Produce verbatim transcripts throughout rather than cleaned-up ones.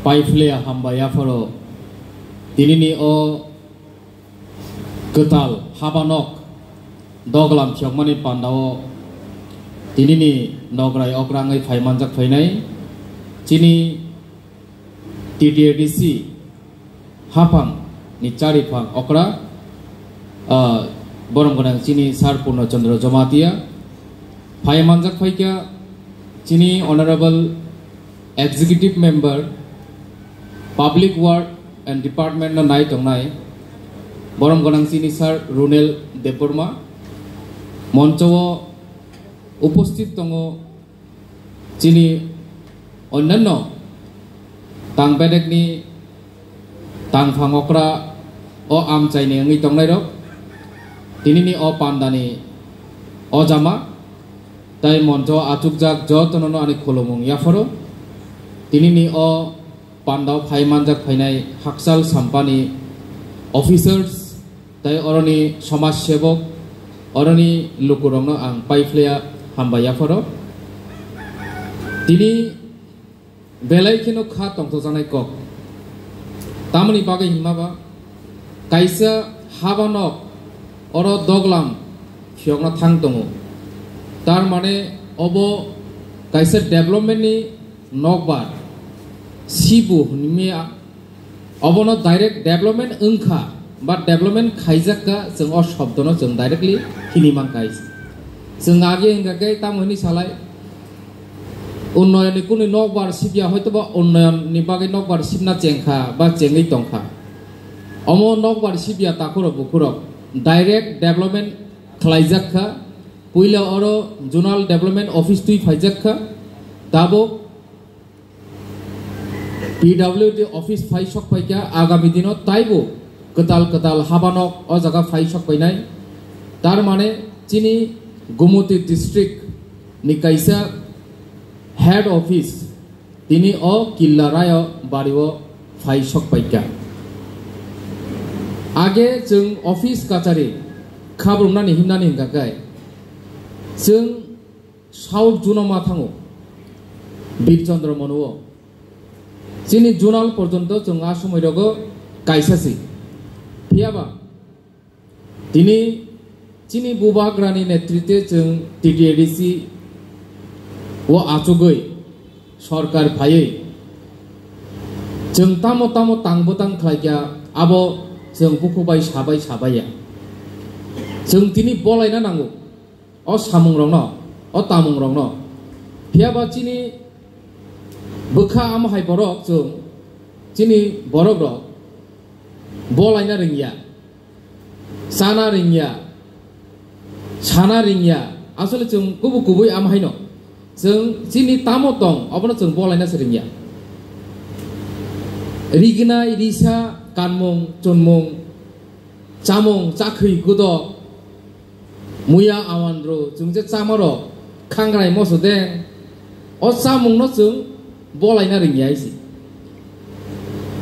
Paiphlaiya hambai yapharo tinini o kwtal habanok doglam phiyokmani pandao tinini nograi okra wngwi phai manjak phainai chini T T A D C haphang ni chariphang okra, ah, borom gwnang chini Sir Purno Chandra Jamatia, phai manjak phaikha chini Honorable Executive Member, Public Work and Department no nai tongnai, borom gwnang chini Sir Runel Debbarma, moncho o uposthit tongo chini onnanno tang bedekni tangphang okra o amchaini wngwi tongnairok, tinini o pandani o jama tai moncho achukjak jotono no ani khulumung yapharo. Tinini o pandao phai manjak phainai hakchal sampani officers tai oroni somaj sebok, oroni lukurokno ang paiphlaiya hambai yapharo. Tini belai kheno kha tongthokjaknai kok. Tamoni bagwi hinmaba kaisa habanok oro doglam phiyokna thang tongo. Tar mane obo kaisa development ni nokbar sibu hinmaya, obono direct development wngkha ba development khaijakka, chwng o shobdono chwng directly hini mankha. Chwng age hwnkha khe tamo hini salai, unnayonni kunu nokbar sibya, hoitoba unnayonni bagwi nokbar sibna chengkha ba chengwi tongkha. Omo nokbar sibya takhurok bukhurok direct development khlaijakha. Puila oro Zonal Development Office twi phaijakha, tabuk P W D office phai sok phaikha, agami dino taibo kwtal kwtal habanok o jaga phai sok phainai. Tar mane chini Gumoti district ni kaisa head office tini o Killa Rayo bario phai sok phaikha. Age chwng office kachari khabrumnani himnani hwnkha khe chwng South Zone-o ma thango, Bir Chandra Monu-o. Chini zonal porjonto chwng a somoi rogo kaisa si. Phiyaba tini chini bubagrani netritwe chwng T T A D C o achugwi sorkar phaiwi chwng tamo tamo tang bwtang khlaikha, abo chwng bukhuk bai sabai sabaiya. Chwng tini bolaina nango. O samungrokno, o tamungrokno. Phiyaba chini bwkha amo hai borok chwng, chini borokrok bolaina ringya, chana ringya, sana ringya. Asole chwng kubui kubui amo haino chwng chini tamo tong, obono chwng bolaina se ringya. Rignai, risa, kanmung, chunmung, chamung, chakhwi, gudok, muya, awandru, chwng je chamarok, khangrai, moso deng, o chamungno chwng bolaina ringya isi.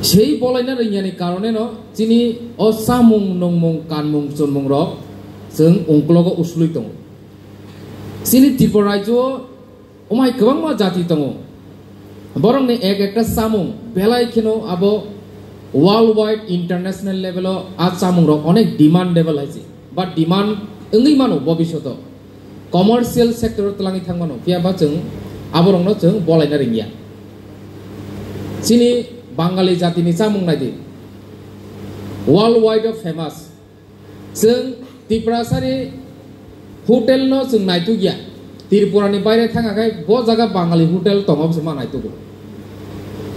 Sei bolaina ringyani karoneno chini o chamung, nungmung, kanmung, chunmungrok chwng ungklogo uslui tongo. Chini Tripura rajyo-o Omai kwbangma jati tongo. Borokni ek ekta chamung belai kheno abo world wide, international level-o a chamungrok onek demandable hai se. Ba demand wngwi mano bobishoto. Commercial sector-o twlangwi thang mano. Phiya ba chwng aborokno chwng bolaina ringya. Chini Bangali jatini chamung naidi. World wide-o famous. Chwng Tiprasani hotel no chwng naitukya. Tripura ni baire thangkha khai bo jaga Bangali hotel tongo se ma naitugo.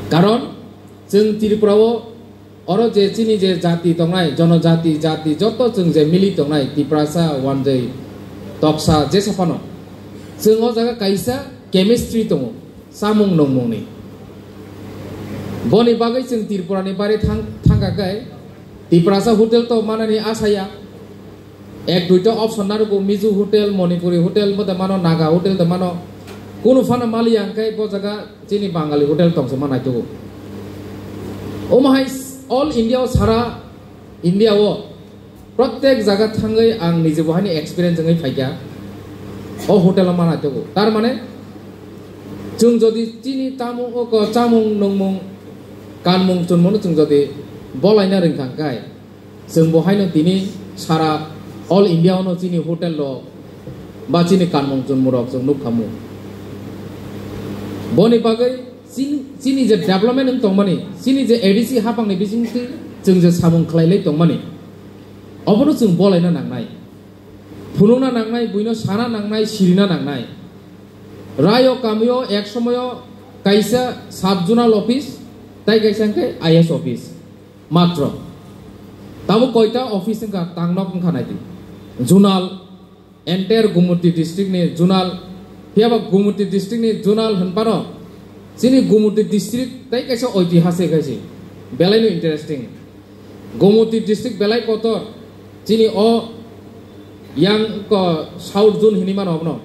Karon chwng Tripura o oro je chini je jati tongnai, jonojati, jati joto chwng je mili tongnai, Tiprasa, Wanjwi, Toksa, jesa phano chwng o jaga kaisa chemistry tongo. Chamung nungmungni. Boni bagwi chwng Tripura ni bari thang-, thangkha khe Tiprasa hotel to manani asaya. Ek duita option narugo, Mizo hotel, Manipuri hotel, bo de mano, Naga hotel de mano. Kunu phano maliya hwnkhe bo jaga chini Bangali hotel tongse ma naitugo. Omo hai all India o, sara India o Protek jaga thangwi ang nije bo haini experience wngwi phaikha. O hotel o ma naitugo. Tar mane, chwng jodi chini tamung, o ko chamung nungmung, Kanmung chunmano chwng jodi bolaina rwngkha hwnkhe, chwng bo haino tini sara all India-ono chini hotel-rok ba chini kanmung chunmurok chwng nukha mu. Boni bagwi chini, chini je development wng tongmani, chini je A D C hapangni bisingtwi chwng je samung khlailai tongmani, obono chwng bolaina nangnai. Phunukna nangnai, buino sana nangnai, sirina nangnai. Rayo kamio ek somoyo kaisa sub zonal office, tai kaisa hwnkhe I S office. Matro. Tabuk koita office wngkha, tangnok wngkha naidi. Zonal, entire Gumoti district ni zonal, phiyaba Gumoti district ni zonal hwnphano, chini Gumoti district tai kaisa oitihasik hai se, belaino interesting. Gumoti district belai kotor, chini o yang ko South Zone hinwi mano obono.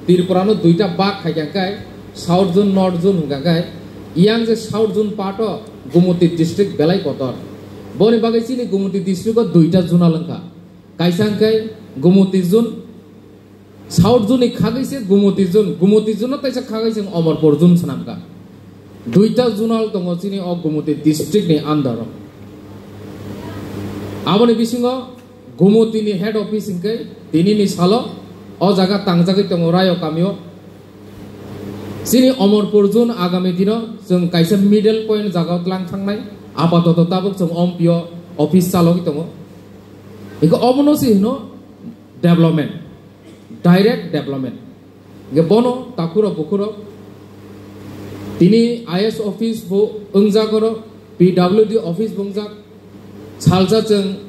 Tripura no duita bag khai kha kai, South Zone, North Zone hwnkha kai, yang je South Zone part o Gumoti district belai kotor. Boni bagwi chini Gumoti district o duita zonal wngkha. Kaisa hwnkhe Gumoti Zone, South Zone ni khagwi se Gumoti Zone, Gumoti Zone no taisa khagwi se Omorpur Zone swnamkha. Duita zonal tongo chini o Gumoti district ni under o. Aboni bisingo Gumoti ni head office hwnkhe tini ni salo o jaga tangjagwi tongo Rayo kamio. Chini Omorpur Zone agami dino chwng kaisa middle point jaga o tlang thangnai, apatoto tabuk chwng ompio office chalogwi tongo. Eko obono se hino development, direct development. Hingke bono takhurok bukhurok tini I S office bo wngjak oro, P W D office bo wngjak. Salsa chwng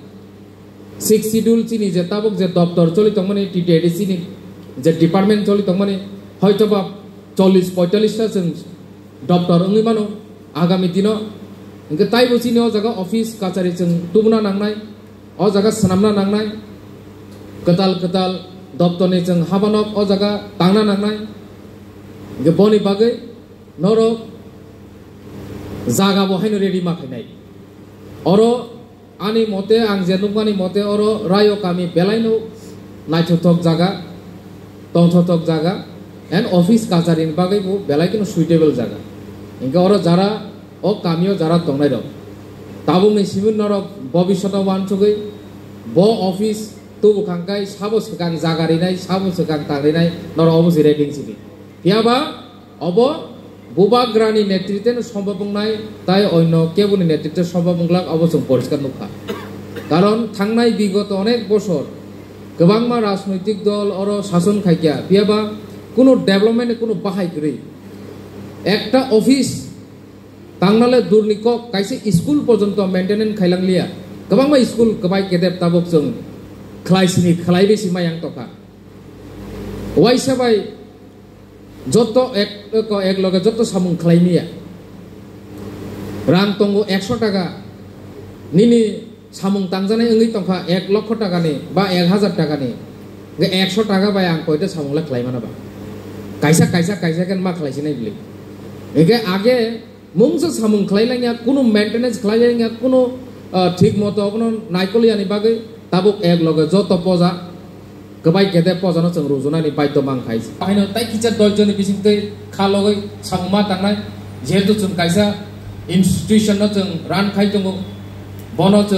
Sixth Schedule chini je tabuk je doptor choli tongmani, T T A D C ni je department choli tongmani, hoitoba chollish poitallish ta chwng doptor wngwi mano agami dino. Hingke taibo chini o jaga office kachari chwng tubuna nangnai, o jaga swnamna nangnai, kwtal kwtal doptorni chwng habanok o jaga tangna nangnai. Hingke boni bagwi norok jaga bo haino ready ma khainai. Oro ani mote, ang je nukmani mote, oro Rayo kami belaino naithothok jaga, tongthothok jaga, and office kacharini bagwi bo belai kheno suitable jaga. Hingke oro jara o kamio jara tongnai rok, tabukni simi norok bobishoto wansugwi bo office tubu khangkai sabo swkang jaga rinai, sabo swkang tang rinai, norok obo se ready sini. Phiyaba obo Bubagrani netritwno sombhob wngnai, tai onno keboni netritwno sombhob wngglak, obo chwng poriskar nukha. Karon thangnai bigoto onek bosor kwbangma rajnoitik dol oro sason khaikha, phiyaba kunu development ni kunu bahai kwrwi. Ekta office tangnale durni kok, kaisa school porjonto maintenance khailangliya. Kwbangma school kwbai kedep tabuk chwng khlai sini khlai besi mayang tokha. Waisa bai joto ek, ek, ek loge joto samung khlai miya. Rang tongo ekso taka, nini samung tangjanai wngwi tongkha ek lokho takani ba ek hajar takani. Hingke ekso taka bai ang koita samung le khlai mano ba? Kaisa, kaisa, kaisa khe ma khlai sinai bili. Hingke age mungsa samung khlai langya, kunu maintenance khlai langya, kunu, ah, thik moto abono naikol yani bagwi tabuk ek loge joto poja kwbai kede pojano chwng rujunani baidhyo mang khai. Haino tai kisa dosh joni bisingtwi kha logwi samung ma tangnai, jehetu chwng kaisa institution no chwng run khai tongo, bono chwng